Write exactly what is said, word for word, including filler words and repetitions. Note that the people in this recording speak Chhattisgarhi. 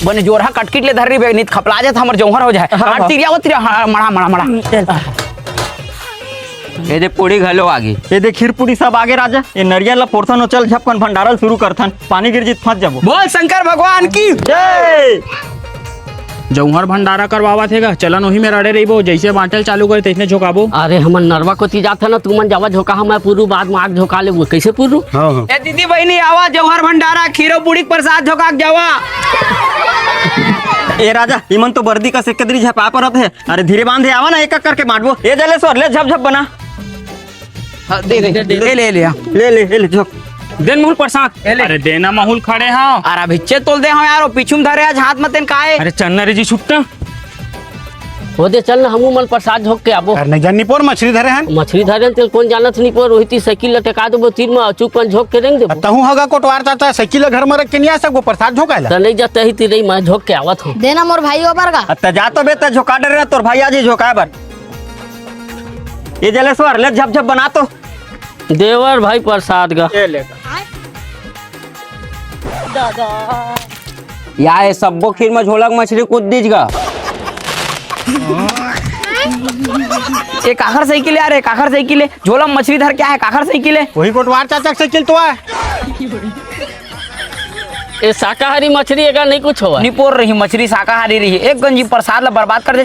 बने जोरहा कटकिट ले धर रही बे, नित खपला जात हमर जौहर हो जाए। हाँ, हाँ। तिरिया वो तिरिया, हाँ, मड़ा, मड़ा, मड़ा। ये दे पूड़ी घलो आगे। ये दे खीर पूड़ी सब आगे राजा। ये नरियल ला पोरथन हो, चल झपकन भंडारल शुरू करथन, पानी गिर जीत फंस जाबो। बोल शंकर भगवान की। जय। जौहर भंडारा करवावत हे गा, चलन ओही में रड़े रहिबो, जैसे बांटल चालू करे तैसने झोंकाबो। अरे हमन नरवा कोती जात हन ना, तुमन जावा झोंका, मैं पूरू बाद में आग झोंका लेबो। कैसे पूरू? हाँ, हाँ। ए दीदी बहिनी आवा, जौहर भंडारा खीरो पूड़ी के प्रसाद झोंका के जावा। ए राजा, इमन तो बर्दी का सेकदरी झपा परत हे। अरे धीरे बांधे आवा ना, एक एक करके बांटबो। ए जलेश्वर, ले झप झप बना। हाँ, दे, दे, दे, दे। ले, ले, ले, आ। ले, ले, ले, ले, झोंक। देन महूल प्रसाद। ए ले। अरे देना महूल खड़े हाँ। अरे अभी चे तोल दे हाँ यार, वो पीछू में धरे आज हाथ मतेन काए। अरे चन्ना रे जी छुट्टा। हो दे चल ना, हमू मन प्रसाद झोंक के आबो। अरे नहीं जान निपोर मछली धरे हन। मछली धरे हन, तेल कौन जानत निपोर, वही ती साइकिल लटका देबो तीर में, चुप कन झोंक के रेंग देबो। तहूँ हगा कोटवार चाचा साइकिल ला घर में रख के नहीं आ सकबो, प्रसाद झोंकाए ला। त नहीं जा, तही ती रही, मैं झोंक के आवत हूँ। देना मोर भाई ओबर गा। त जा तो बे, त झोंका डरे ना, तोर भाई आज ही झोंकाए बर। ये जलेश्वर, ले झप झप बना तो। देवर भाई प्रसाद गा। ये ले। या ये सब्बो खीर में झोलक मछली कूद दीज गा। ये काखर साइकिल यार, ये काखर साइकिल है। झोला में मछली धर के आए, काखर साइकिल है। वही कोटवार चाचा के साइकिल तो है। ये शाकाहारी मछली एका नहीं कुछ होवा। निपोर रही मछली, शाकाहारी रही। एक गंजी प्रसाद ला बर्बाद कर दे।